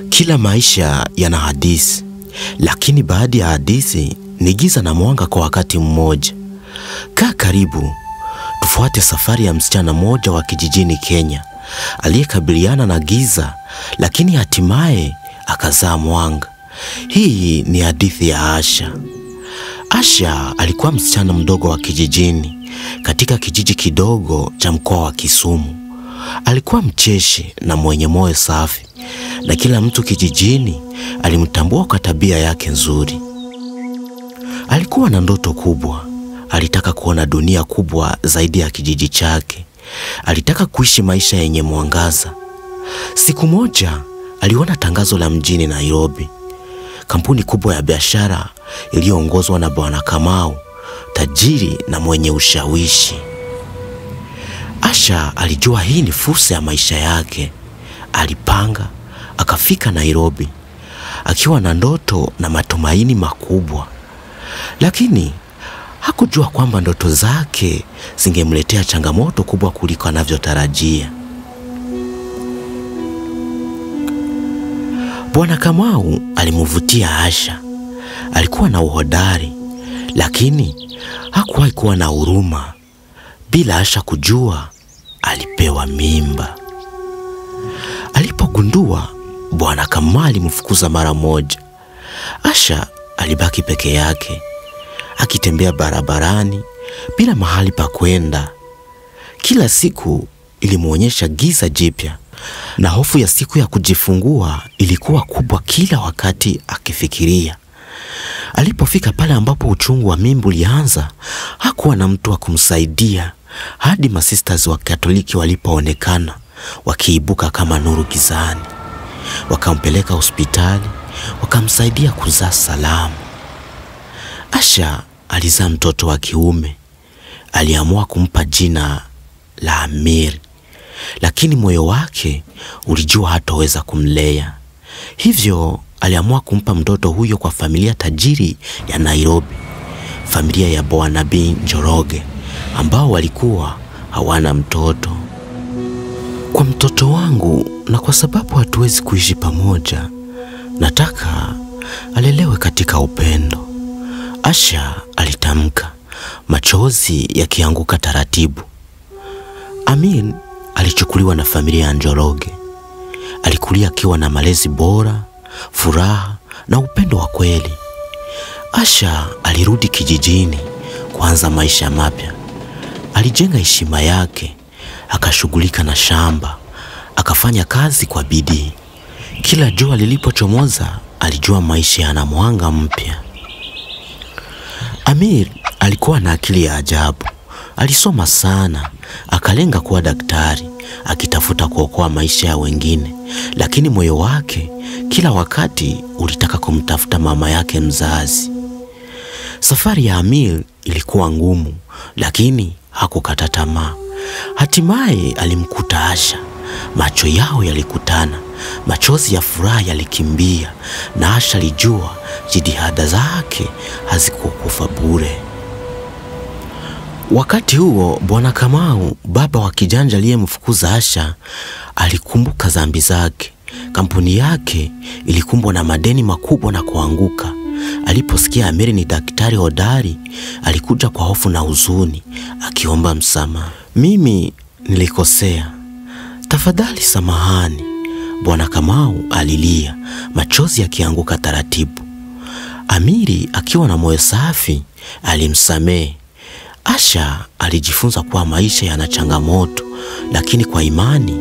Kila maisha yana hadithi, lakini baadhi ya hadithi ni giza na mwanga kwa wakati mmoja. Kaa karibu, tufuate safari ya msichana mmoja wa kijijini Kenya aliyekabiliana na giza, lakini hatimaye akazaa mwanga. Hii ni hadithi ya Asha. Asha alikuwa msichana mdogo wa kijijini katika kijiji kidogo cha mkoa wa Kisumu. Alikuwa mcheshi na mwenye moyo safi, na kila mtu kijijini alimtambua kwa tabia yake nzuri. Alikuwa na ndoto kubwa. Alitaka kuona dunia kubwa zaidi ya kijiji chake. Alitaka kuishi maisha yenye mwangaza. Siku moja aliona tangazo la mjini Nairobi, kampuni kubwa ya biashara iliyoongozwa na Bwana Kamau, tajiri na mwenye ushawishi. Asha alijua hii ni fursa ya maisha yake. Alipanga, akafika Nairobi akiwa na ndoto na matumaini makubwa. Lakini hakujua kwamba ndoto zake zingemletea changamoto kubwa kuliko anavyotarajia. Bwana Kamau alimvutia Asha. Alikuwa na uhodari, lakini hakuwahi kuwa na huruma. Bila Asha kujua, alipewa mimba. Alipogundua, Bwana Kamau alimfukuza mara moja. Asha alibaki peke yake, akitembea barabarani bila mahali pa kwenda. Kila siku ilimuonyesha giza jipya, na hofu ya siku ya kujifungua ilikuwa kubwa kila wakati akifikiria. Alipofika pale ambapo uchungu wa mimba ulianza, hakuwa na mtu wa kumsaidia hadi masisters wa Katoliki walipoonekana wakiibuka kama nuru gizani. Wakampeleka hospitali, wakamsaidia kuzaa salama. Asha alizaa mtoto wa kiume. Aliamua kumpa jina la Amir, lakini moyo wake ulijua hatoweza kumlea. Hivyo aliamua kumpa mtoto huyo kwa familia tajiri ya Nairobi, familia ya Bwana B Njoroge, ambao walikuwa hawana mtoto. Kwa mtoto wangu, na kwa sababu hatuwezi kuishi pamoja, nataka alelewe katika upendo, Asha alitamka, machozi yakianguka taratibu. Amin alichukuliwa na familia ya Njoroge. Alikulia akiwa na malezi bora, furaha na upendo wa kweli. Asha alirudi kijijini kuanza maisha mapya. Alijenga heshima yake, akashughulika na shamba, akafanya kazi kwa bidii. Kila jua lilipochomoza, alijua maisha yana mwanga mpya. Amir alikuwa na akili ya ajabu. Alisoma sana, akalenga kuwa daktari, akitafuta kuokoa maisha ya wengine. Lakini moyo wake kila wakati ulitaka kumtafuta mama yake mzazi. Safari ya Amir ilikuwa ngumu, lakini hakukata tamaa. Hatimaye alimkuta Asha. Macho yao yalikutana, machozi ya furaha yalikimbia, na Asha alijua jitihada zake hazikukufa bure. Wakati huo Bwana Kamau, baba wa kijanja aliyemfukuza Asha, alikumbuka dhambi zake. Kampuni yake ilikumbwa na madeni makubwa na kuanguka. Aliposikia Amiri ni daktari hodari, alikuja kwa hofu na huzuni, akiomba msamaha. Mimi nilikosea, tafadhali samahani, Bwana Kamau alilia, machozi yakianguka taratibu. Amiri akiwa na moyo safi alimsamehe. Asha alijifunza kuwa maisha yana changamoto, lakini kwa imani,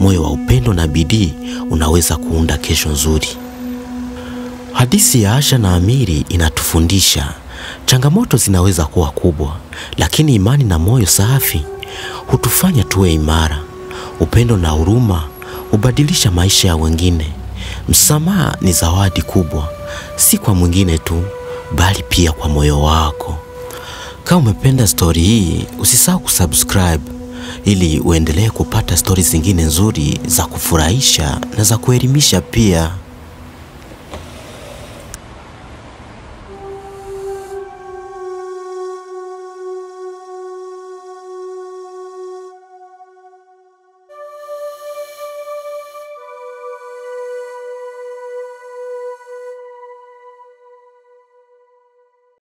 moyo wa upendo na bidii unaweza kuunda kesho nzuri. Hadithi ya Asha na Amiri inatufundisha changamoto zinaweza kuwa kubwa, lakini imani na moyo safi hutufanya tuwe imara. Upendo na huruma hubadilisha maisha ya wengine. Msamaha ni zawadi kubwa, si kwa mwingine tu, bali pia kwa moyo wako. Kama umependa story hii, usisahau kusubscribe ili uendelee kupata stories zingine nzuri za kufurahisha na za kuelimisha pia.